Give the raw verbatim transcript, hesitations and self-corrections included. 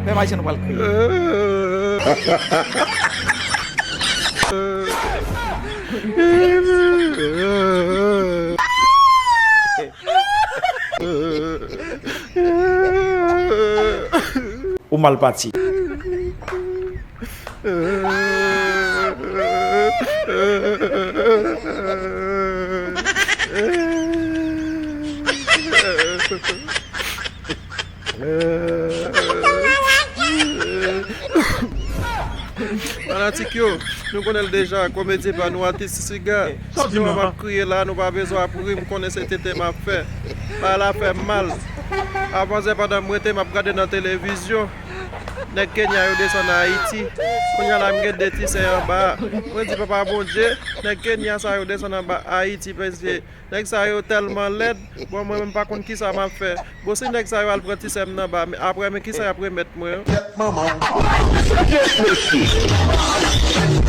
Pèp ayisyen nou pral kriye. Ou mal pati. Fanatik yo, nou konnen l deja, komedyen pa nou, atis Siga. Si nou wè m ap kriye la, nou pa bezwen ap ri, m konnen se tenten m ap fè. Bagay la fè m mal. Avan, se pandan m rete, m ap gade nan televizyon. Nèg Kenya yo desann Ayiti. Kounye a la, m gen de ti sè anba. Mwen di, Papa Bondye, nèg Kenya sa yo desann anba Ayiti, paske nèg sa yo tèlman lèd. Bon, mwen menm pa konn kisa m ap fè. Bon, si nèg sa yo al pran ti sè m nan ba, men apre, men kisa y ap remèt mwen? Kèt manman w. Kèt mesye.